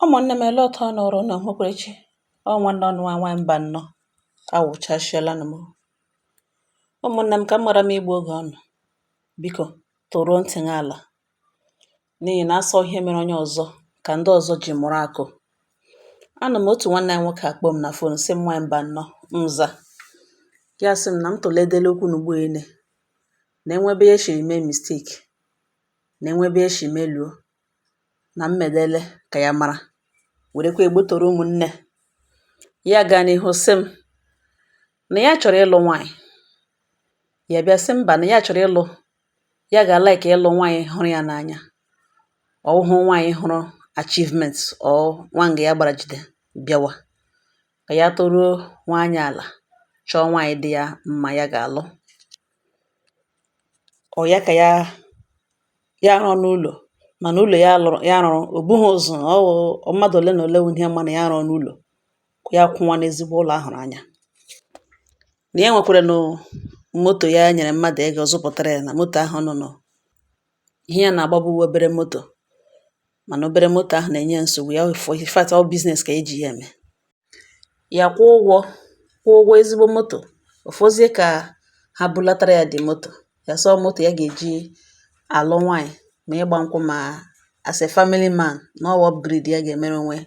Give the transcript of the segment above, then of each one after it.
Ụmụ̀nnē m, ele otu ọ nọ̀rọ̀ unu hụkwara? Ọ nwanne ọnụ nwa nwaanyị mba nnọọ awụchasịala m. Ụmụ̀nnē m, ka m mara m igbu oge ọnụ. Biko tụruo ntị gị ala, n'ihi na asọ ihe mere onye ọzọ ka ndị ọzọ ji mụrụ akụ. Anọ m otu nwanne anyị nwoke akpọ m na phone, sị m, "Nwaanyị mba nnọọ." Nza ya sị m na m tụledele okwu n'ugbo ene na enwebe ya eshiri mee mistake, na enwebe ya eshi meluo na mmedele ka ya mara werekwa egbutoro ụmụnne ya. Gaa n'ihu sị m na ya chọrọ ịlụ nwaanyị. Ya bịa sị mba, na ya chọrọ ịlụ, ya ga-like ịlụ nwaanyị hụrụ ya n'anya, ọ hụ nwaanyị hụrụ achievements or nwa nga ya gbara jide bịawa ka ya toruo nwaanyị ala, chọọ nwaanyị dị ya mma ya ga-alụ. Ọ ya ka ya ya rụọ n'ụlọ, mana ụlọ ya lụrụ, ya rụrụ o bughị ụzọ ọ wụ mmadụ ole na ole wụ ihe ma na ya rụọ n'ụlọ ya kwụnwa n'ezigbo ụlọ ahụrụ anya. Na ya nwekwara nụ moto, ya nyere mmadụ ego zụpụtara ya na moto ahụ nọ nọ ihe ya na-agbabu obere moto, mana obere moto ahụ na-enye ya nsogbu ya. For in fact, all business ka eji ya eme. Ya kwụọ ụgwọ, kwụọ ụgwọ ezigbo moto ụfọzie ka ha bulatara ya dị moto ya sọ moto ya ga-eji alụ nwaanyị ma ịgba nkwụ, ma as a family man na ọwa upgrade ya ga-emere onwe ya.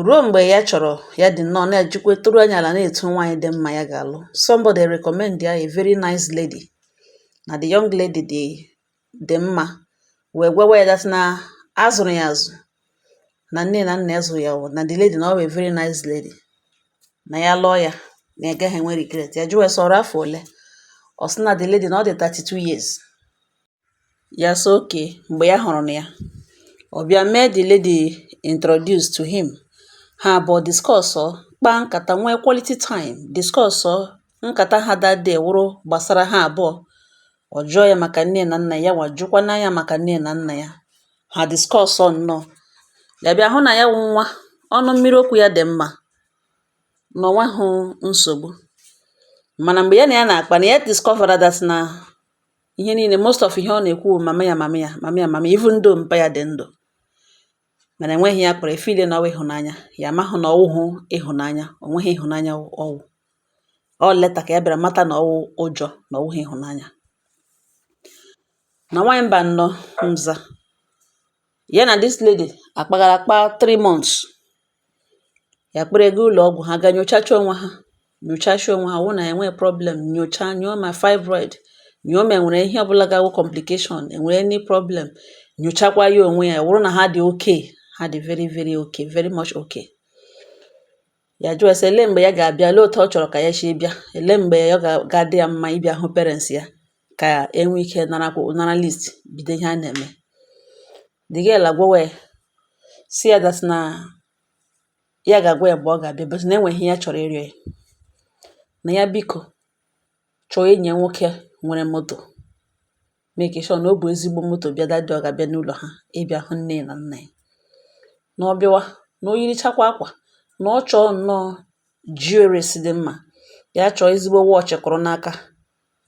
Ruo mgbe ya chọrọ ya dị nnọọ na-ejikwa tụrụ anya ala na-etu nwaanyị dị mma ya ga-alụ, somebody recommend ya a very nice lady, na the young lady dị dị mma, wee gwawa ya that na azụrụ ya azụ, na nne na nna ya zụrụ ya wụ na the lady, na ọ wụ a very nice lady, na ya lụọ ya na ya gaghị enwe regret. Ya jụọ ya sọ ọrụ afọ ole. Ọ sị na the lady na ọ dị 32 years. Ya sị okay. Mgbe ya hụrụ na ya, ọ bịa mee the lady introduce to him, ha abụọ discuss, kpaa nkata, nwee quality time, discuss. Nkata ha that day wụrụ gbasara ha abụọ. Ọ jụọ ya maka nne na nna ya, nwa jụkwana ya maka nne na nna ya. Ha discuss nnọọ. Ya bịa hụ na ya wụ nwa ọnụ mmiri okwu ya dị mma, na o nweghụ nsogbu. Mana mgbe ya na ya na-akpa, na ya discover that na ihe niile, most of ihe ọ na-ekwu bụ mama ya, mama ya, mama ya, mama ya, even though mpa ya dị ndụ, mana enweghị ya kpọrọ efile na ọwụ ịhụnanya. Ya amahụ na ọwụhụ ịhụnanya, o nweghị ịhụnanya ọwụ. Ọ later ka ya bịara mata na ọwụ ụjọ, na ọwụghị ịhụnanya. Na nwaanyị mba nnọọ nza ya na this lady akpagara akpa 3 months, ya kpere gaa ụlọ ọgwụ, ha ga nyochacha onwe ha, nyochacha onwe ha, wụ na enweghị problem. Nyocha nyụọ ma fibroid, nyụọ ma enwere ihe ọbụla ga-awụ complication, enwere any problem. Nyochakwa ya onwe ya, wụrụ na ha dị okay, ha dị very very okay, very much okay. Ya jụọ sị ele mgbe ya ga-abịa, ele otu ọ chọrọ ka ya si bịa, ele mgbe ọ ga-adị ya mma ịbịa hụ parents ya, ka enwe ike nara akwụkwọ, nara list, bido ihe a na-eme. The girl agwawa ya, si ya that na ya ga-agwa ya mgbe ọ ga-abịa, but na enwe ihe ya chọrọ ịrịọ ya, na ya biko chọọ enyi ya nwoke nwere moto, make sure na o bu ezigbo moto bịa that day ọ ga-abịa n'ụlọ ha ịbịa hụ nne na nna ya, na ọ bịawa, na o yirichakwa akwa, na ọ chọọ nnọọ jewelries dị mma, ya chọọ ezigbo watch kụrụ n'aka,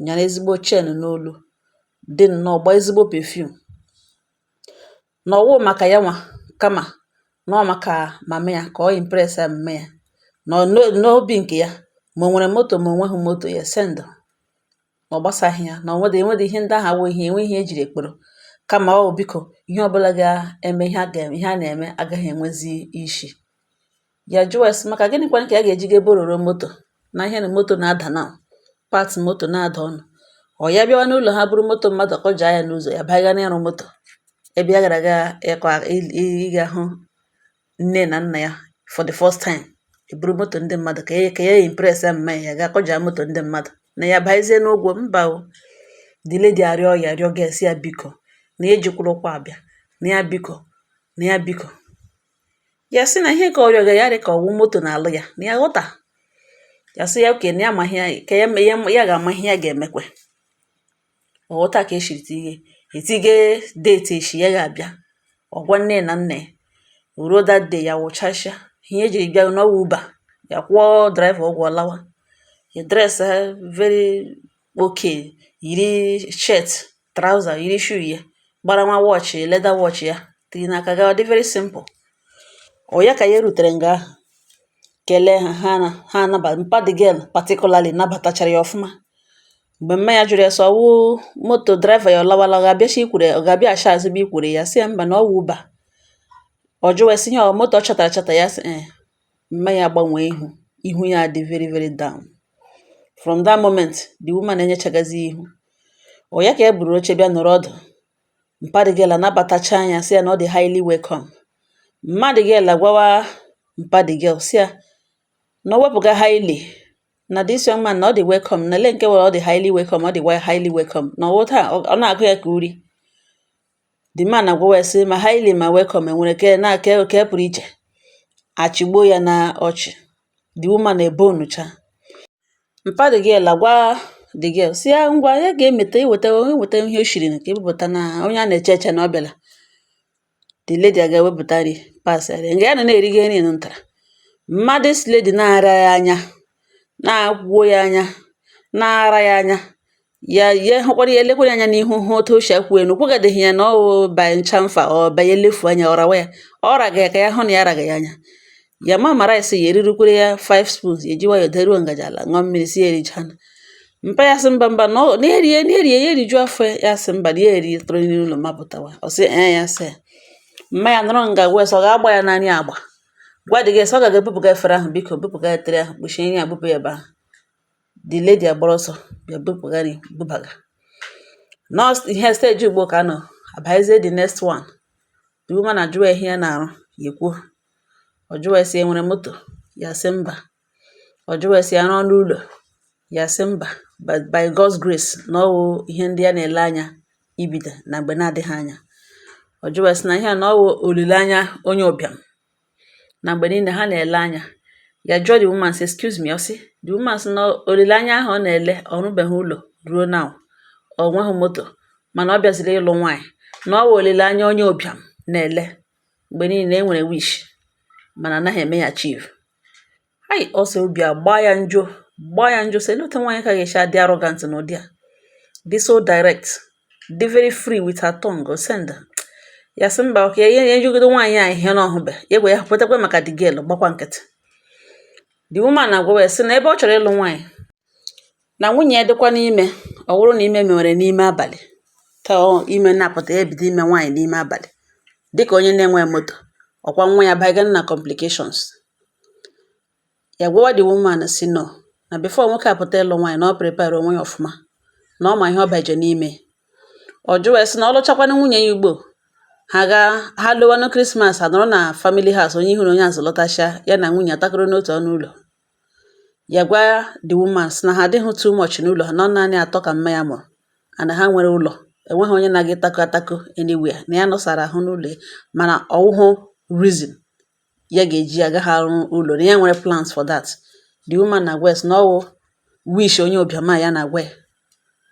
nyara ezigbo chain n'olu, dị nnọọ gbaa ezigbo perfume, na ọwụ maka ya nwa, kama na ọ maka mama ya, ka ọ impress ya mama ya, na n'obi nke ya, ma o nwere moto ma o nweghị moto, ya send, na ọ gbasaghị ya, na onwedị enwedị ihe ndị ahụ awụ ihe enwe ihe ejiri ekporo, kama ọ biko ihe ọbụla ga-eme ihe a ga ihe a na-eme agaghị enwezi ishi. Ya jụọ ya sị maka gịnịkwanụ ka ya ga-eji ga bororo moto, na ihe na moto na-ada, na part moto na-ada ọnụ. Ọ ya bịawa n'ụlọ ha, buru moto mmadụ kọjaa ya n'ụzọ, ya bagha n'ịrụ moto ebe ya gara aga ịkọ ịga hụ nne na nna ya for the first time, eburu moto ndị mmadụ ka ya impress ya mama ya, ya ga kọjaa moto ndị mmadụ, na ya bazie n'ụgwọ mba o. The lady arịọ ya, arịọ girl, sị ya biko, na ya ejikwala ụkwụ abịa, na ya biko, na ya biko. Ya sị na ihe ka ọ rịọga ya dị ka ọwụ moto na-alụ ya, na ya ghọta. Ya sị ya okay, na ya ma ihe ka ya ya ya ga-ama ihe ya ga-emekwe. Ọ ghọta ka eshiri tige etige date eshi ya ga-abịa. Ọ gwa nne na nna ya. O ruo that day, ya wụchasịa ihe ejiri bịa n'ọwa Uber, ya kwụọ driver ụgwọ, lawa. Ya dress very okay, yiri shirt, trouser, yiri shoe ya, gbara nwa watch, leather watch ya. Tinye n'aka gawa, dị very simple. Ọ ya ka ya rutere nga ahụ, kelee ha, ha na ha anaba. Mpa the girl particularly nabatachara ya ọfụma. Mgbe mma ya jụrụ ya sị ọwụ moto driver ya ọ lawala, ọ ga-abịachi ikwere, ọ ga-abịa acha azụ ebe ikwere, ya sị ya mba, na ọ wụ Uber. Ọ jụwa sị ihe ọ moto ọ chatara achata. Ya sị ee. Mma ya gbanwee ihu, ihu ya dị very very down. From that moment, the woman enyechagazi ihu. Ọ ya ka e buru oche bịa nọrọ ọdụ. Mpa the girl anabatacha ya, sị ya na ọ dị highly welcome. Mma the girl agwawa mpa the girl sị ya na o wepụga highly na this young man, na ọ dị welcome, na ele nke were ọ dị highly welcome, ọ dị highly welcome, na ọwụ taa ọ na-agụ ya ka uri. The man agwawa ya sị ma highly ma welcome enwere ke na ke ke pụrụ iche. Achịgbuo ya na ọchị. The woman ebonucha. Mpa the girl agwa the girl sị ya ngwa, ya ga-emete eweta eweta ihe o shiri ka ebupụta na onye a na-eche eche na ọ bịara. The lady aga ewepụta nri, pass ya nga ya nọ na-erigo nri ntara. Mma this lady na-ara ya anya, na-akwuo ya anya, na-ara ya anya. Ya ya hụkwara ya, elekwara ya anya n'ihu, hụ otu o si akwụ enu kwugadeghị ya na ọ wụ by nchamfa ọ by elefu anya ọ rawa ya, ọ raga ya ka ya hụ na ya raga ya anya. Ya ma ma rice ya erirukwere ya 5 spoons, ya eji nwayọọ deruo ngaji ala, ṅụọ mmiri, si ya erichana. Mpa ya sị mba, mba, na ọ na erie na erie ya eriju afọ. Ya sị mba, na ya eri tụrụ n'ụlọ mapụtawa. Ọ sị ee. Ya sị mma ya nọrọ nga gwa ya sị ọ ga-agba ya n'anya agba, gwa dị gị sị ọ ga ebupụga efere ahụ, biko bupụga tray ahụ, kpuchie nri a, bupụ ya ebe ahụ. The lady agbara ọsọ bịa bupụga nri bubaga. Nọọsụ ihe stage ugbo ka nọ abazie. The next one, the woman ajụwa ihe ya na-arụ. Ya ekwuo. Ọ jụwa ya sị e nwere moto. Ya sị mba. Ọ jụwa ya sị ya rụọ n'ụlọ. Ya sị mba, but by God's grace na ọ wụ ihe ndị ya na-ele anya ibido na mgbe na-adịghị anya. Ọ jụwa sị na ihe a na ọ wụ olileanya onye ụbịam na mgbe niile ha na-ele anya. Ya jụọ the woman sị, "Excuse me?" Ọ sị, the woman sị na olileanya ahụ ọ na-ele, ọ rụbeghị ụlọ ruo now, ọ nweghị moto, mana ọ bịaziri ịlụ nwaanyị, na ọ wụ olileanya onye ụbịam na-ele mgbe niile. E nwere wish, mana anaghị eme ya achieve. Hai, ọ sị obi agbaa ya njọ, gbaa ya njọ, sị olee otu nwaanyị ka ga-esi adị arrogant n'ụdị a, dị so direct, dị very free with her tongue. O send ya sị mba, ọka ya ejugodo nwaanyị a ihe na ọhụbe ya gwa ya kwetakwa maka the girl, gbakwa nkịtị. The woman na-agwa ya sị na ebe ọ chọrọ ịlụ nwaanyị na nwunye ya dịkwa n'ime, ọ bụrụ na ime mewere n'ime abalị taa, ime na-apụta, ya ebido ime nwaanyị n'ime abalị, dịka onye na-enwe moto, ọkwa nwa ya baga na complications. Ya gwawa the woman si no, na before nwoke apụta ịlụ nwaanyị, na ọ prepare onwe ya ọfụma, na ọ ma ihe ọ baje n'ime. Ọ jụwa ya sị na ọ lụchakwanụ nwunye ya ugbo, ha gaa ha lụwanụ Christmas, ha nọrọ na family house, onye ihu na onye azụ lọtachaa, ya na nwunye atakọrọ n'otu ọnụ ụlọ. Ya gwa the woman sị na ha adịghị too much n'ụlọ ha, nọ naanị atọ ka mma ya mụrụ, and ha nwere ụlọ, enweghị onye na-aga ịtakọ atako anywhere, na ya nọsara ahụ n'ụlọ ya, mana ọwụhụ reason ya ga-eji agaghị arụ ụlọ, na ya nwere plans for that. The woman na-agwa ya sị na ọ wụ wish onye ụbịam a ya na-agwa ya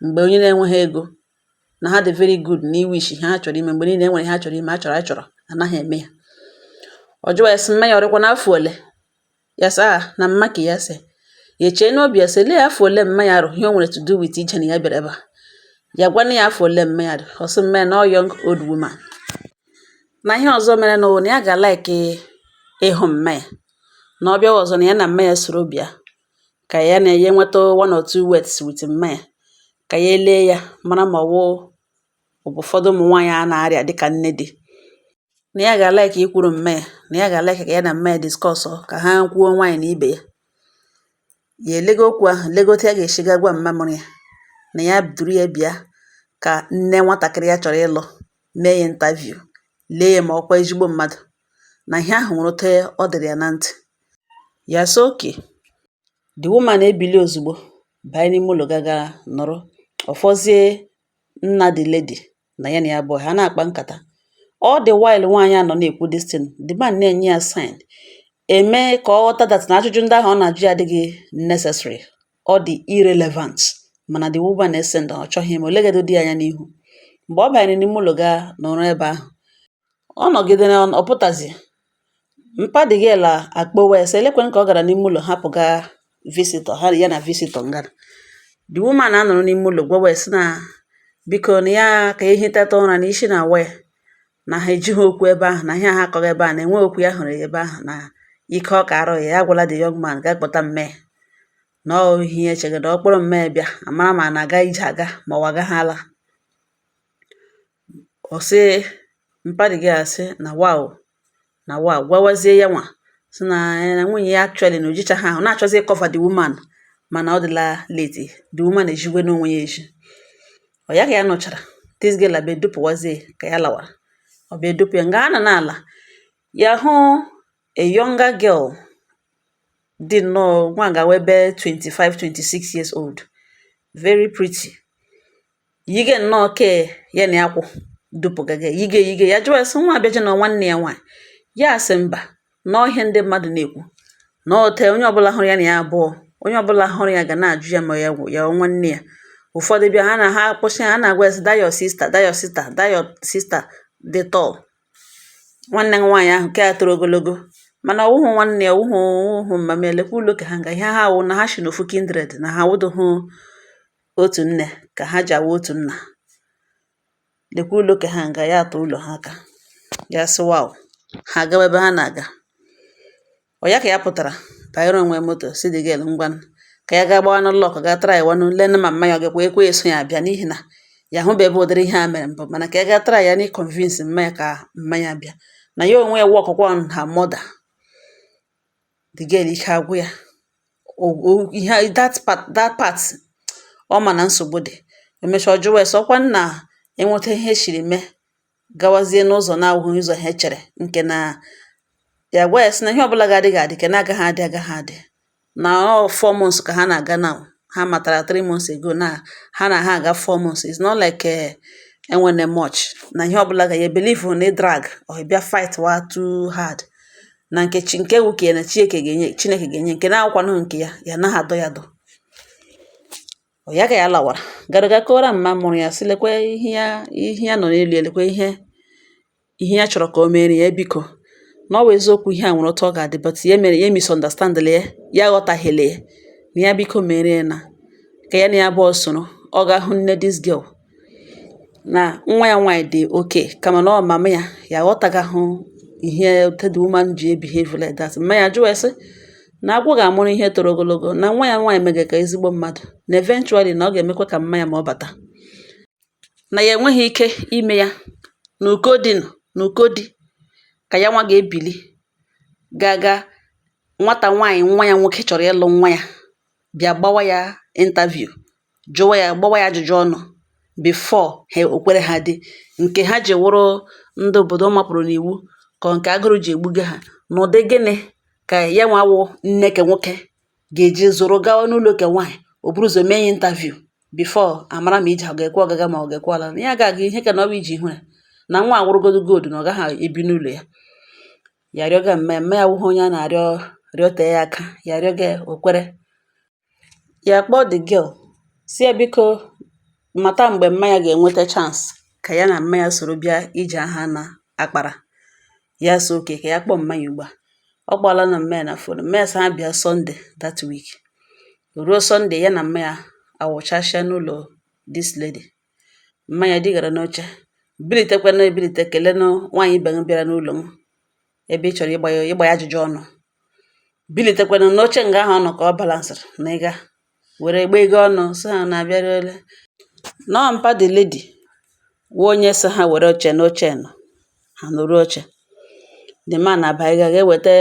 mgbe onye na-enweghị ego, na ha dị very good na iwish ihe ha chọrọ ime mgbe niile. Enwere ihe ha chọrọ ime, a chọrọ a chọrọ anaghị eme ya. Ọ jụwa ya sị mma ya ọ dịkwa n'afọ ole. Ya sị ah, na mma ka ya sị ya echee n'obi ya sị lee afọ ole mma ya rụ, ihe o nwere to do with ije na ya bịara ebe a. Ya gwanụ ya afọ ole mma ya dị. Ọ sị mma ya na ọ young old woman. Na ihe ọzọ mere na na ya ga-like ịhụ mma ya, na ọ bịawa ọzọ na ya na mma ya soro bịa, ka ya na ya nweta one or two words with mma ya, ka ya lee ya mara ma ọ wụ ụfọdụ ụmụ nwaanyị a na-arịa dịka nne di. Na ya ga-like ikwuru mma ya, na ya ga-like ka ya na mma ya discuss, ka ha kwuo nwaanyị na ibe ya. Ya elego okwu ahụ, lego otu ya ga-esi ga gwa mma mụrụ ya na ya duru ya bịa ka nne nwatakịrị ya chọrọ ịlụ mee ya interview, lee ya ma ọkwa ezigbo mmadụ, na ihe ahụ nwere otu ọ dịrị ya na ntị. Ya sị okay. The woman ebili ozugbo banye n'ime ụlọ, gaga nọrọ. Ọfọzie nna the lady na ya na ya abụọ ha na-akpa nkata. All the while nwaanyị a nọ na-ekwu this thing, the man na-enye ya sign, eme ka ọ ghọta that na ajụjụ ndị ahụ ọ na-ajụ ya adịghị necessary, ọ dị irrelevant. Mana the woman na-ese ndụ, ọ chọghị ime olegedo di ya anya n'ihu. Mgbe ọ banyere n'ime ụlọ gaa nọrọ ebe ahụ, ọ nọgidere, ọ pụtazi. Mpa the girl akpọwa ya sị elekwe ka ọ gara n'ime ụlọ hapụ gaa visitor ha, ya na visitor ngara. The woman anọrọ n'ime ụlọ gwawa ya sị na biko, na ya ka ehitata ụra, na isi na-awa ya. Na ha ejighị okwu ebe ahụ, na ihe ha akọghị ebe a, na enweghị okwu ya hụrụ ebe ahụ, na ike ọ ka arụ ya. Ya agwala the young man gaa kpọta mme ya, na ọ ihe ya echeghị na ọ kpọrọ mme ya bịa amara ma na-aga ije aga ma ọ agaghị ala. Ọ sị mpa the girl asị na wow, na wow, gwawazie ya nwa sị na nwunye ya actually na ojichaghị ahụ na-achọzi ịcover the woman, mana ọ dịla late, the woman ejigwe n'onwe ya eji. Ọ ya ka ya nụchara, this girl abịa edupụwazie ka ya lawara. Ọ bịa edupụ ya nga ha nọ n'ala, ya hụ a younger girl dị nnọọ nwa ga ebe 25 26 years old, very pretty, yige nnọọ ke ya na ya kwụ dupụgaga yige yige. Ya jụọ ya sị, nwa abịaje na nwanne ya nwaanyị? Ya sị mba, nọọ ihe ndị mmadụ na-ekwu na ote onye ọbụla hụrụ ya na ya abụọ, onye ọbụla hụrụ ya ga na-ajụ ya ma ya ya nwanne ya. Ụfọdụ bịa, ha na ha kpọsị, ha na-agwa ya sị, "That your sister, that your sister, that your sister dị tall, nwanne m nwaanyị ahụ nke a toro ogologo." Mana ọwụhụ nwanne ya, ọwụhụ ọwụhụ mama elekwa ụlọ ka ha nga ihe ha wụ, na ha shi n'ofu kindred, na ha wụdụhụ otu nne ka ha ji awụ otu nna. Lekwa ụlọ ka ha nga ya atụ ụlọ ha aka. Ya sị wow, ha agawa ebe ha na-aga. Ọ ya ka ya pụtara banyere onwe moto, si the girl ngwanụ ka ya gaa gbawa n'ụlọ ọkụ, gaa try wanụ lene ma mma ya ọ gakwa ekwe eso ya abịa, n'ihi na ya hụba ebe ụdịrị ihe a mere mbụ, mana ka ya gaa try ya na convince mma ya ka mma ya bịa na ya onwe ya work kwa on her mother. The girl ike agwụ ya ihe that part ọ ma na nsogbu dị. Emechaa, ọ jụwa ese ọkwa nna enweta ihe eshiri mee gawazie n'ụzọ na-awụghị ụzọ ha chere, nke na ya gwa ya sị na ihe ọbụla ga-adị ga-adị, nke na-agaghị adị agaghị adị, na ọ 4 months ka ha na-aga now. Ha matara 3 months ago, na ha na ha aga 4 months. It's not like enwene much na ihe ọbụla ga ya believe na drag or bịa fight wa too hard, na nke chi nke wuke na Chineke ga-enye, Chineke ga-enye nke na-awụkwanụ nke ya, ya anaghị adọ ya adọ. Ọ ya ka ya lawara gara ga kọwara mma mụrụ ya, sị lekwe ihe ya nọ n'elu ya, lekwe ihe ya chọrọ ka o mere ya, biko, na ọ wụ eziokwu ihe a nwere otu ọ ga-adị, but ya mere ya misunderstand ya, ya aghọtaghịlị ya, na ya biko mere ya na ka ya na ya abụọ soro ọ ga-ahụ nne this girl, na nwa ya nwaanyị dị okay, kama na ọ mama ya ya aghọtagahụ ihe the woman ji behave like that. Mma ya jụọ ya sị na agwọ ga-amụrụ ihe toro ogologo, na nwa ya nwaanyị mege ka ezigbo mmadụ, na eventually na ọ ga-emekwa ka mma ya ma ọ bata, na ya enweghị ike ime ya na uko dị nụ na uko dị ka ya nwa ga-ebili ga-aga nwata nwaanyị nwa ya nwoke chọrọ ịlụ nwa ya bịa gbawa ya interview, jụwa ya, gbawa ya ajụjụ ọnụ before ha okwere ha dị nke ha ji wụrụ ndị obodo mapụrụ n'iwu ka nke agụrụ ji egbuga ha n'ụdị gịnị, ka ya nwa wụ nne ke nwoke ga-eji zụrụ gawa n'ụlọ ke nwaanyị, o buru ụzọ mee ya interview before amara ma ije ọ ga-ekwe ọgaga ma ọ ga-ekwe ọlala. Na ya ga-aga ihe ka na ọ bụ iji hụ ya na nwa awụrụgodu gold, na ọ gaghị ebi n'ụlọ ya. Ya rịọga mma ya, mma ya awụghị onye a na-arịọ rịọtee ya aka. Ya rịọga ya, o kwere. Ya kpọọ the girl, sị ya biko mata mgbe mma ya ga-enweta chance ka ya na mma ya soro bịa ije ahụ a na-akpara ya. So okay, ka ya kpọọ mma ya ugbu a. Ọ kpọọla na mma ya na phone, mma ya sị ha bịa Sunday that week. Ruo Sunday, ya na mma ya awụchasịa n'ụlọ this lady. Mma ya digara n'oche, bilitekwanụ ebilite, kelenụ nwaanyị ibe m bịara n'ụlọ m ebe ị chọrọ ịgba ya ajụjụ ọnụ. Bilitekwanụ n'oche nga ahụ ọ nọ ka ọ balansịrị na ịga were gba ego ọnụ, sị ha na abịaruole nọọ. Mpa the lady wụ onye sị ha were oche n'oche nọ, ha nọruo oche. The man abanye ga eweta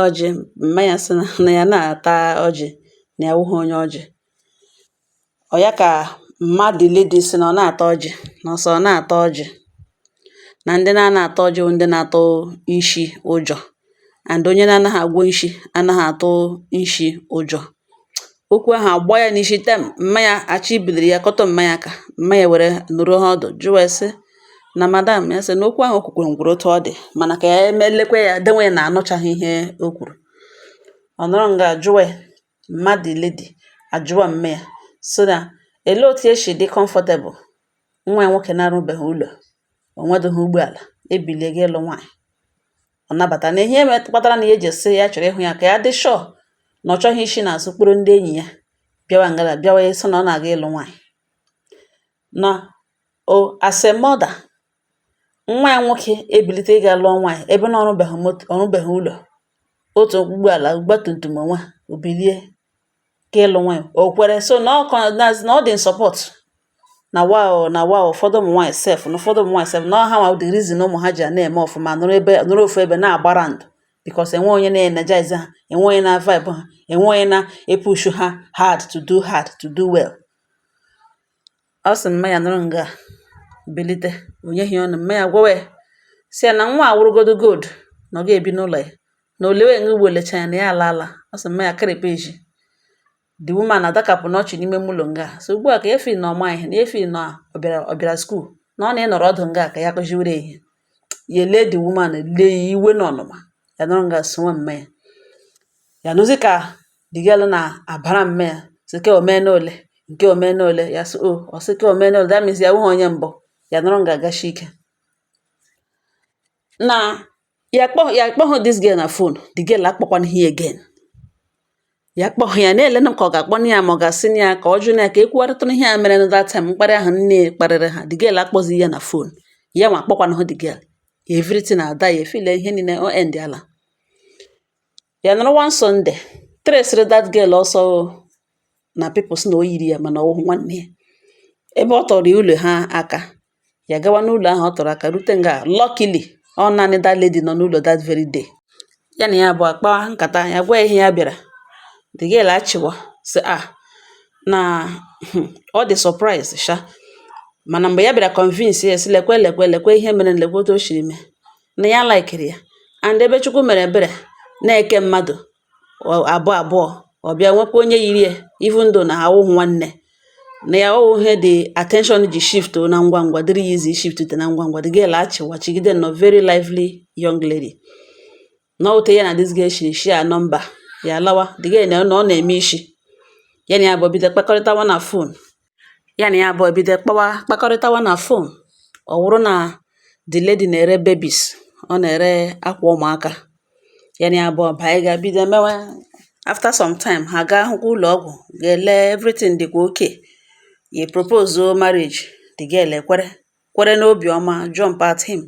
ọjị. Mma ya sị na ya na-ata ọjị, na ya awụghị onye ọjị. Ọ ya ka mma the lady sị na ọ na-ata ọjị, na ọsọ ọ na-ata ọjị, na ndị na-ana ata ọjị wụ ndị na-atụ nshi ụjọ, and onye na-anaghị agwọ nshi anaghị atụ nshi ụjọ. Okwu ahụ agba ya n'isi tem. Mma ya achọ ibiliri ya kọtọ mma ya aka. Mma ya were nụrụ ha ọdụ, jụọ ya sị na madam ya sị na okwu ahụ o kwukwere nwekwara otu ọ dị, mana ka ya emelekwe ya denwe ya na anụchaghị ihe o kwuru. Ọ nọrọ nga jụọ ya, mma the lady ajụwa mma ya sị na elee otu esi dị comfortable, nwa ya nwoke na-arụbeghị ụlọ, o nwedịghị ụgbọala, ebilie ga ịlụ nwaanyị, ọ nabata na ihe kpatara na ya eji sị ya chọrọ ịhụ ya ka ya dị sure na ọ chọghị isi n'azụ kpụrụ ndị enyi ya bịawa ngala bịawa sị na ọ na-aga ịlụ nwaanyị, na o as a mother Nwa ya nwoke ebilite ịga lụọ nwaanyị ebe na ọrụbeghị moto, ọrụbeghị ụlọ, otu ụgbọala ọgbatumtum onwe o bilie ka ịlụ nwaanyị o kwere. So na ọ na ọ dị in support na wow, na wow, ụfọdụ ụmụ nwaanyị sef, na ụfọdụ ụmụ nwaanyị sef na ha nwa the reason ụmụ ha ji na-eme ọfụma, nọrọ ebe nọrọ ofu ebe na-agba round, because enwe onye na-energize ha, enwe onye na-vibe ha, enwe onye na-epush ha hard to do, hard to do well. Ọ sị mma ya nọrọ nga bilite onyeghị ọnụ. Mma ya gwawa ya sị ya na nwa a wụrụgodu gold na ọ ga-ebi n'ụlọ ya na olewe nga ugbo lecha ya na ya alaala. Ọ sị mma ya karịpa eji the woman adakapụ n'ọchị n'ime ụlọ nga. So ugbu a ka ya feel na ọma ihe na ya feel na ọ bịara school na ọ na-ịnọrọ ọdụ nga ka ya kụziwere ihe ya. Lee the woman, lee ya iwe na ọnụma. Ya nọrọ nga sonwe mma ya. Ya nụzi ka the girl na-abara mma ya sị ke omee n'ole nke omee n'ole. Ya sị o, ọ sị ke omee n'ole, that means ya awụghị onye mbụ. Ya nọrọ nga gashi ike na ya kpọ ya kpọhụ this girl na phone. The girl akpọkwana ya again. Ya kpọhụ ya na-ele ka ọ ga-akpọ ya, ma ọ ga-asị ya ka ọ jụ na ya ka ekwugharịtụrụ ihe a mere na that time, mkparị ahụ nne kparịrị ha. The girl akpọzi ya na phone, ya nwa akpọkwana hụ the girl. Everything ada ya efile ihe niile o end ala. Ya nọrọ one Sunday traced that girl ọsọ na people sị na o yiri ya, mana ọ wụghị nwanne ya. Ebe ọ tọrọ ụlọ ha aka, ya gawa n'ụlọ ahụ ọ tọrọ aka, rute nga, luckily ọ naanị that lady nọ n'ụlọ that very day. Ya na ya abụọ akpa nkata. Ya gwa ya ihe ya bịara. The girl achịwa sị ah, na ọ dị surprise sha, mana mgbe ya bịara convince ya sị lekwe, lekwe, lekwe ihe mere, lekwe otu o siri mee, na ya likeri ya, and ebe Chukwu mere ebere na-eke mmadụ abụọ abụọ, ọ bịa nwekwa onye yiri ya, even though na ha awụghị nwanne, na ya ọwụ ihe the attention ji shift na ngwa ngwa, dịrị ya easy shift na ngwa ngwa. The girl achịwa chigide nọ, very lively young lady. Na ote ya na this girl shiri share number, ya lawa. The girl na ọ na-eme isi ya na ya abụọ bido kpakọrịtawa na phone. Ya na ya abụọ bido kpawa, kpakọrịtawa na phone. Ọ wụrụ na the lady na-ere babies, ọ na-ere akwa ụmụaka. Ya na ya abụọ banye ga bido mewe. After some time, ha gaa hụkwa ụlọ ọgwụ, ga-ele everything dịkwa okay. Ya propose marriage. The girl ekwere, kwere n'obi ọma, jump at him.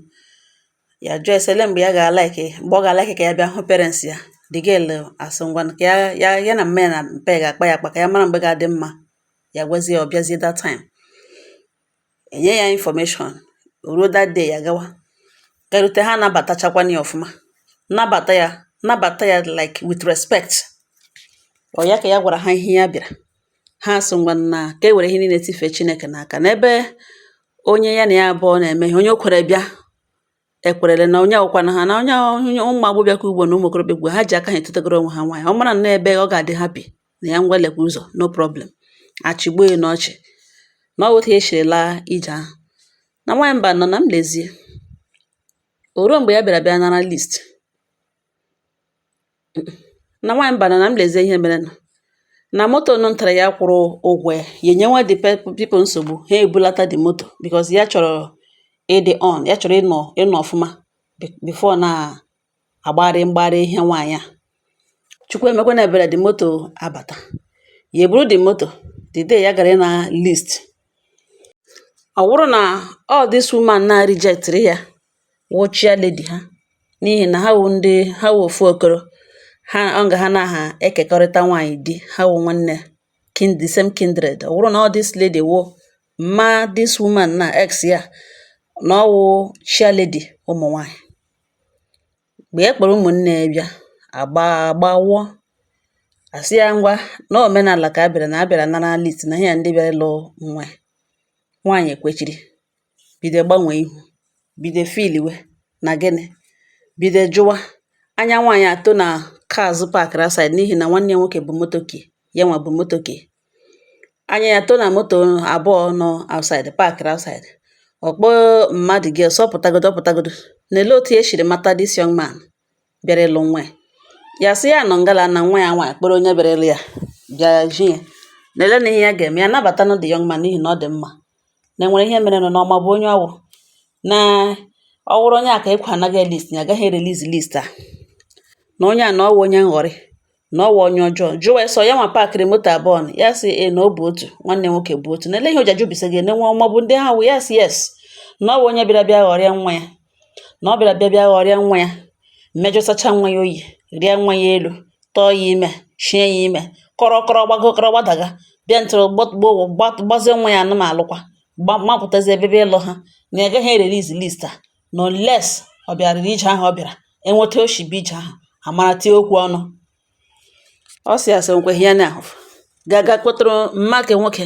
Ya jụọ ese ele mgbe ya ga-alike, mgbe ọ ga-alike ka ya bịa hụ parents ya. The girl asị ngwanụ ka ya na mma ya na mpa ya ga-akpa ya akpa ka ya mara mgbe ga-adị mma. Ya gwazie ya, ọ bịazie that time, enye ya information. O ruo that day, ya gawa, garute, ha nabatachakwana ya ọfụma, nabata ya, nabata ya like with respect. Ọ ya ka ya gwara ha ihe ya bịara. Ha sị ngwanụ na ka e were ihe niile tifee Chineke n'aka, n'ebe onye ya na ya abụọ na-eme ihe, onye o kwere bịa ekwerele na onye awụkwana ha na onye onye ụmụ agbọghọbịa ka ugbo na ụmụ okorobịa ugbo ha ji aka ha etotegoro onwe ha nwaanyị. Ọ mara na ebe ọ ga-adị happy na ya ngwa lekwa ụzọ, no problem. Achịgbuo ya n'ọchị na ọ otu esiri laa ije ahụ na nwaanyị mba nọ na m lezie. O ruo mgbe ya bịara bịa nara list na nwaanyị mba nọ na m lezie ihe mere nụ na moto nụ ntara ya kwụrụ ụgwọ ya. Ya enyewe the people nsogbu, ha ebulata the moto because ya chọrọ ịdị on, ya chọrọ ịnọ ọfụma before na agbagharị mgbagharị ihe nwaanyị a. Chukwu emekwa na ebere, the moto abata. Ya eburu the moto the day ya gara ịna list. Ọ wụrụ na all this woman na rejectịrị ya wụ chair lady ha, n'ihi na ha wụ ndị ha wụ ofu okoro ha, ọ nga ha na ha ekekọrịta nwaanyị di ha wụ nwanne kin, the same kindred. Ọ wụrụ na all this lady wụ mma this woman na ex ya, na ọ wụ chair lady ụmụ nwaanyị. Mgbe ya kpọrọ ụmụnne ya bịa agba agbawụọ, asị ya ngwa na omenala ka a bịara na a bịara nara list na ihe ya ndị bịara ịlụ nwa ya nwaanyị. Ekwechiri, bido gbanwee ihu, bido feeliwe na gịnị, bido jụwa anya nwaanyị atọ na cars parkịrị outside, n'ihi na nwanne ya nwoke bụ moto ke ya nwa bụ moto ke anya ya too na moto abụọ nọ outside, parkịrị outside. Ọ kpọọ mmadụ gị sọ pụtagodo, ọ pụtagodo na ele otu e siri mata this young man bịara ịlụ nwa ya. Ya sị ya nọ ngala na nwa ya nwaanyị kpọrọ onye bịara ịlụ ya bịa ji ya na ele na ihe ya ga-eme ya nabatanụ the young man, n'ihi na ọ dị mma, na enwere ihe mere nụ na ọma bụ onye ọwụ na ọ wụrụ onye a ka ekwe anaghị list ya agaghị erelease list a, na onye a na ọwụ onye nghọrị, na ọwụ onye ọjọọ. Jụwa ya sọ ya nwa parkịrị moto abụọ nụ. Ya sị e na ọ bụ otu nwanne nwoke bụ otu na ele ihe o ji ajụbisa gị na enwe ọma bụ ndị ha wụ. Ya sị yes, Na ọ wụ onye bịara bịa ghọrịa nwa ya, na ọ bịara bịa bịa ghọrịa nwa ya, mejọsacha nwa ya oyi, rịa nwa ya elu, tọọ ya ime, shie ya ime, kọrọ kọrọ gbago, kọrọ gbadaga, bịa ntụrụ gbazie nwa ya anụmalụkwa mapụtazie ebe ịlụ ha, na ya agaghị e-release list a na unless ọ bịarịrị ije ahụ ọ bịara enweta oshibi ije ahụ amara tie okwu ọnụ. Ọ sị ya sị nkwe ya na ga-aga kpọtụrụ mma ke nwoke.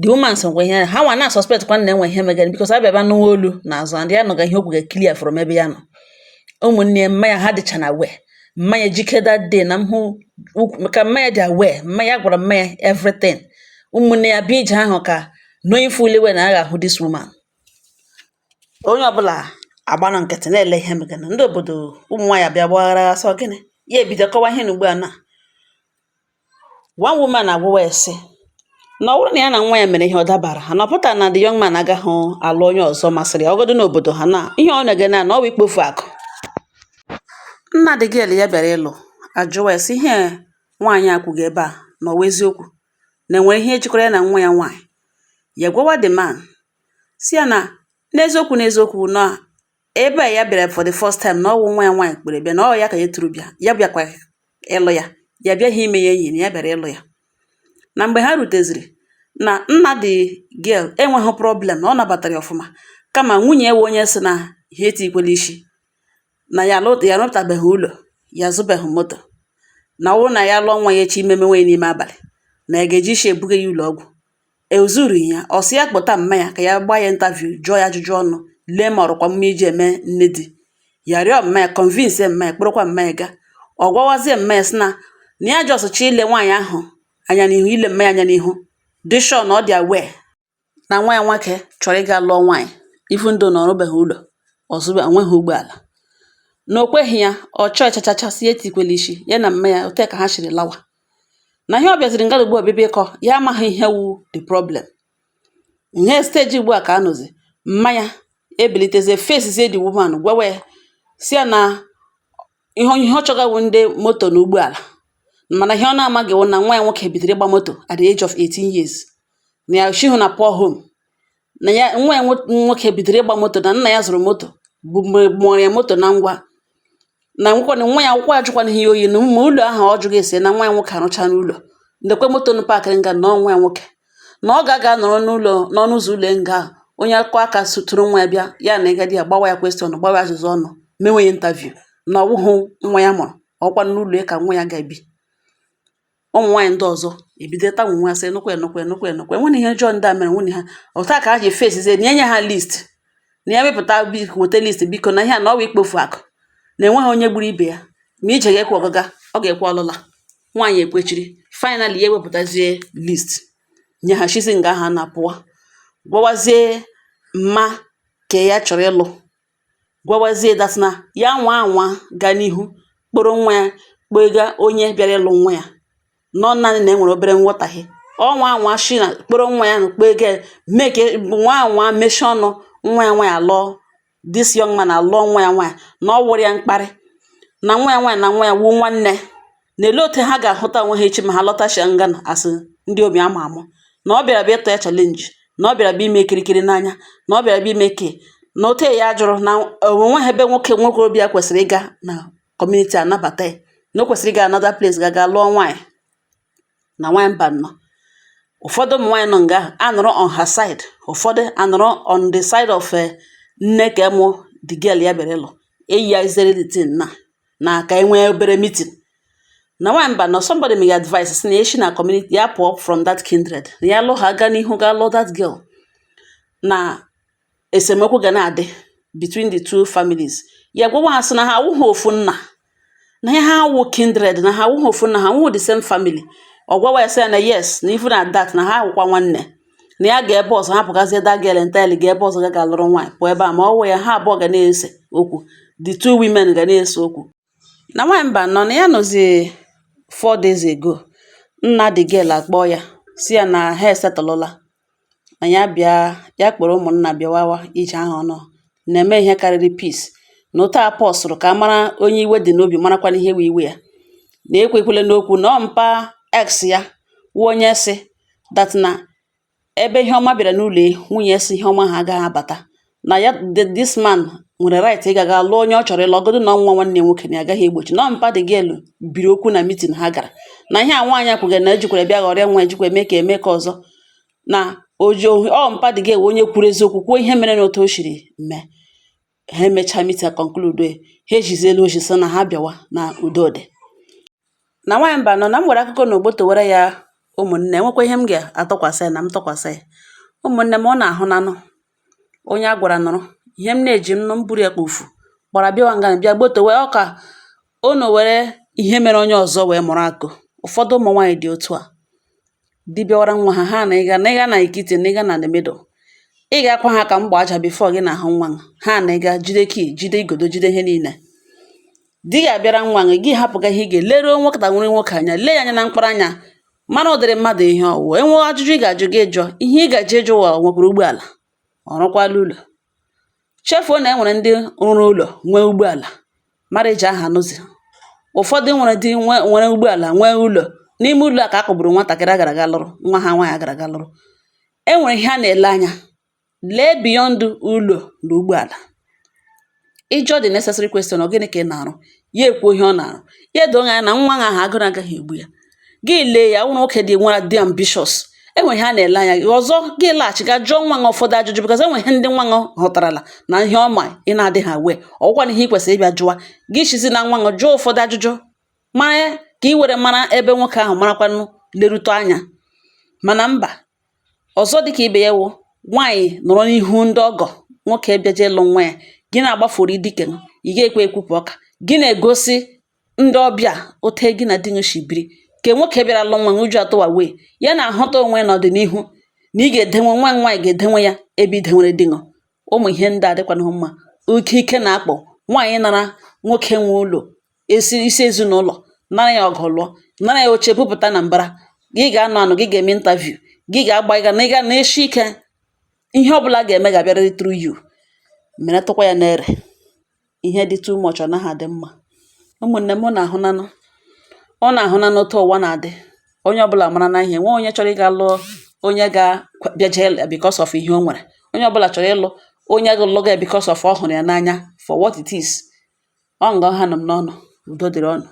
The woman sị nkwe ihe ha nwa na suspect kwa na enwe ihe megara, because abịa bịa nụwa olu n'azụ and ya nọga ihe okwu ga clear from ebe ya nọ. Ụmụnne ya, mma ya, ha dịcha na wee mma ya jike that day na mhụ ka mma ya dị aware. Mma ya gwara mma ya everything. Ụmụnne ya bịa ije ahụ ka knowing fully well na a ga-ahụ this woman. Onye ọbụla agbanụ nkịtị na-ele ihe megana. Ndị obodo, ụmụ nwaanyị abịa gbaghara sọ gịnị, ya ebido kọwa ihe na ugbu a na one woman agwụwa ya sị na ọ bụrụ na ya na nwa ya mere ihe ọ dabara ha, na ọ pụtara na the young man agaghị alụ onye ọzọ masịrị ya ọgọdụ n'obodo ha, na ihe ọ na-ege na ọ bụ ikpofu akụ. Nna the girl ya bịara ịlụ ajụwa ya sị ihe nwaanyị a kwuga ebe a na ọwa eziokwu, na enwere ihe jikọrọ ya na nwa ya nwaanyị. Ya gwawa the man si ya na n'eziokwu n'eziokwu, na ebe a ya bịara for the first time, na ọwụ nwa ya nwaanyị kpere bịa, na ọ ya ka ya tụrụ bịa, ya bịakwa ịlụ ya, ya bịaghị ime ya enyi, na ya bịara ịlụ ya. Na mgbe ha ruteziri na nna the girl enweghị problem, na ọ nabatara ya ọfụma, kama nwunye ya wụ onye sị na ha etikwela isi na ya alụ ya, arụpụtabeghị ụlọ ya, azụbeghị moto, na ọ bụrụ na ya lụọ nwa ya echi, ime menwe ya n'ime abalị, na ya ga-eji isi ebuga ya ụlọ ọgwụ ezuru ya. Ọ sị ya kpọta mma ya ka ya gbaa ya interview, jụọ ya ajụjụ ọnụ, lee ma ọrụkwa mma iji eme nne di ya. Rịọ mma ya, convince mma ya, kpọrọkwa mma ya gaa. Ọ gwawazie mma ya sị na ya just chọ ile nwaanyị ahụ anya n'ihu, ile mma ya anya n'ihu, dị sure na ọ dị aware na nwa ya nwoke chọrọ ịga lụọ nwaanyị, even though na ọ rụbeghị ụlọ, ọzụbe onweghị ụgbọala, na o kweghị ya. Ọ chọọ chachacha sị ya etikwela isi ya na mma ya ote ka ha siri lawa. Na ihe ọ bịaziri nga ugbu a bịa ịkọ ya, amaghị ihe wu the problem. Ihe stage ugbu a ka anọzi, mma ya ebilitezie, facezie the woman, gwawa ya si ya na ihe ọ chọgawu ndị moto na ụgbọala, mana ihe ọ na-amaghị wụ na nwa ya nwoke bidoro ịgba moto at the age of 18 years, na ya shihu na poor home, na ya nwa ya nwoke bidoro ịgba moto na nna ya zụrụ moto bụ mụọrọ ya moto na ngwa, na nwekwana nwa ya akwụkwọ ajụkwana ihe oyi na ma ụlọ ahụ ọ jụghị ese, na nwa ya nwoke arụcha n'ụlọ, ndekwe moto nụ parkịrị nga na nwa ya nwoke, na ọ ga-aga nọrọ n'ụlọ n'ọnụ ụzọ ụlọ nga ahụ, onye akụ aka sụtụrụ nwa ya bịa ya na ịga di ya gbawa ya question, gbawa ya azụzụ ọnụ, menwe ya interview, na ọwụhụ nwa ya mụrụ ọkwa n'ụlọ ya ka nwa ya ga-ebi. Ụmụ nwaanyị ndị ọzọ ebido tanwu nwa sị nụkwa enụkwa enụkwa enụkwa enwere ihe ọjọọ ndị a mere nwunye ha otu a ka ha ji fesizie na enye ha list, na ya wepụta weta list biko, na ihe a na ọ bụ ikpofu akụ, na enweghị onye gburu ibe ya, ma ije ga-ekwe ọgụga ọ ga-ekwe ọlụla. Nwaanyị ekwechiri. Finally ya ewepụtazie list nye ha, shizi nga ahụ na pụọ, gwawazie mma ka ya chọrọ ịlụ, gwawazie that na ya nwa anwa gaa n'ihu kpọrọ nwa ya kpega onye bịara ịlụ nwa ya nọ, naanị na e nwere obere nghọtahie. Ọnwa anwa shi na kpọrọ nwa ya kpega mee ka nwa anwa mechie ọnụ, nwa ya nwaanyị alụọ this young man, alụọ nwa ya nwaanyị, na ọ wụrụ ya mkparị, na nwa ya nwaanyị na nwa ya wu nwanne, na ele otu ha ga-ahụta onwe ha echi ma ha lọtachia ngana asị ndị obi ama amụ, na ọ bịara bịa ịtụ ya challenge, na ọ bịara bịa ime kirikiri n'anya, na ọ bịara bịa ime ke na ote ya jụrụ na onwe ha ebe nwoke nwokorobịa kwesịrị ịga na community anabata ya, na o kwesịrị ịga another place ga ga lụọ nwaanyị na nwaanyị mba nnọọ. Ụfọdụ ụmụ nwaanyị nọ nga ahụ anọrọ on her side, ụfọdụ anọrọ on the side of nne ka mụ the girl ya bịara ịlụ. Eyizere the thing na ka e nwee obere meeting na nwaanyị mba nọ. Somebody may advice sị na echi na community ya pụọ from that kindred, na ya lụ ha gaa n'ihu ga lụọ that girl, na esemokwu ga na-adị between the two families. Ya gwawa ha sị na ha awụghị ofu nna, na ihe ha awụ kindred, na ha awụghị ofu nna, ha awụghị the same family. Ọ gwawa ya sị ya na yes, na even at that, na ha awụkwa nwanne, na ya ga ebe ọzọ hapụgazie that girl entirely, ga ebe ọzọ ga ga lụrụ nwaanyị, pụọ ebe a, ma ọ wụ ya ha abụọ ga na-ese okwu, the two women ga na-ese okwu. Na nwaanyị mba nọ na ya nọzi 4 days ago, nna the girl akpọ ya si ya na ha esetụlụla, na ya bịa, ya kpọrọ ụmụnna bịawawa ije ahụ ọnụ na-eme ihe karịrị peace, na otu a pọsụrụ ka a mara onye iwe dị n'obi, marakwana ihe wee iwe ya, na ekwekwele n'okwu na ọ mpa ex ya wụ onye si that na ebe ihe ọma bịara n'ụlọ ya, nwunye si ihe ọma ha agaghị abata. Na ya, this man nwere right ịga ga lụọ onye ọ chọrọ ịlụ, ọgọdụ na nwa nwanne ya nwoke, na ya agaghị egbochi. Nọ mpa the girl biri okwu na meeting ha gara, na ihe a nwaanyị kwugara na ejikwara bịa ghọrịa nwa, ejikwa eme ka eme ka ọzọ na oji ọ. Mpa the girl onye kwuru eziokwu, kwuo ihe mere na otu o shiri mee. Ha emechaa meeting, conclude, ha ejiziela oji sị na ha bịawa na udo dị. Na nwaanyị mba nọ na m nwere akụkọ na ogbotowere ya. Ụmụnne, enwekwa ihe m ga-atọkwasị ya na m tọkwasị ya. Ụmụnne m, ọ na-ahụ nanụ onye a gwara nụrụ ihe m na-eji m nụ m buru ya kpofu gbara bịawa nga bịa gbotowe ọka unu were ihe mere onye ọzọ wee mụrụ akụ. Ụfọdụ ụmụ nwaanyị dị otu a, di bịawara nwa ha, ha na ịga na ịga na ikiti na ịga na the middle, ị ga-akwa ha ka mgba aja before gị na-ahụ nwa ha, na ịga jide key, jide igodo, jide ihe niile. Di ga-abịara nwa gị, gị hapụga ihe ị ga-eleruo nwekọta nwere nwoke anya, lee ya anya na mkpụrụ anya, mara ụdịrị mmadụ ihe ọwụ. Enwe ajụjụ ị ga-ajụ, gị jụọ ihe ị gaji ịjụ. Wa nwekwara ụgbọala, ọ rụkwala ụlọ? Chefuo na e nwere ndị rụrụ ụlọ, nwee ụgbọala, marriage ahụ anụzi. Ụfọdụ nwere di, nwere ụgbọala, nwee ụlọ, n'ime ụlọ a ka a kụgburu nwatakịrị a gara aga lụrụ nwa ha nwaanyị agara aga lụrụ. E nwere ihe a na-ele anya, lee beyond ụlọ na ụgbọala. Ị jụọ the necessary question: ọ gịnị ka ị na-arụ? Ya ekwuo ihe ọ na-arụ, ya edoo anya na nwa ahụ agụrụ agaghị egbu ya. Gị lee ya, nwụrụ nwoke dị nwere dị ambitious. Enwere ihe a na-ele anya ọzọ. Gị laghachi ga jụọ nwa gị ụfọdụ ajụjụ, because enwere ihe ndị nwa gị hụtarala na ihe ọma ị na-adịghị aware. Ọgwụkwa na ihe ị kwesịrị ịbịa jụwa gị, chizi na nwa gị jụọ ụfọdụ ajụjụ, mara ka ị were mara ebe nwoke ahụ marakwanụ lerute anya. Mana mba ọzọ, dịka ibe ya wụ nwaanyị nọrọ n'ihu ndị ọgọ nwoke bịaje ịlụ nwa ya, gị na-agbafuru dike, ị ga-ekwe ekwupụ ọka, gị na-egosi ndị ọbịa ote gị na di gị si biri. Ke nwoke bịara lụ nwa ụjọ atụwa wee ya na-ahụta onwe n'ọdịnihu na ị ga-edenwe nwa nwaanyị, ga-edenwe ya ebe idenwere di gị. Ụmụ ihe ndị a dịkwanụ mma. Oke ike na-akpọ nwaanyị nara nwoke nwe ụlọ, esi isi ezinụlọ, nara ya ọgụ lụọ, nara ya oche, bupụta na mbara. Gị ga-anọ anọ, gị ga-eme interview, gị ga-agba ịga na ịga na-eshi ike. Ihe ọbụla ga-eme ga-abịarịrị through you. Mere tụkwa ya n'ere ihe dị too much, ọ naghị adị mma. Ụmụnne m, na-ahụnanụ, ọ na-ahụnanụ otu ụwa na-adị. Onye ọbụla mara na ihe nwee onye chọrọ ịga lụọ onye ga-bịaje because of ihe o nwere. Onye ọbụla chọrọ ịlụ onye ga-lụga ya because of ọ hụrụ ya n'anya for what it is. Ọ nga ha nọ m n'ọnụ. Udo dịrị ọnụ.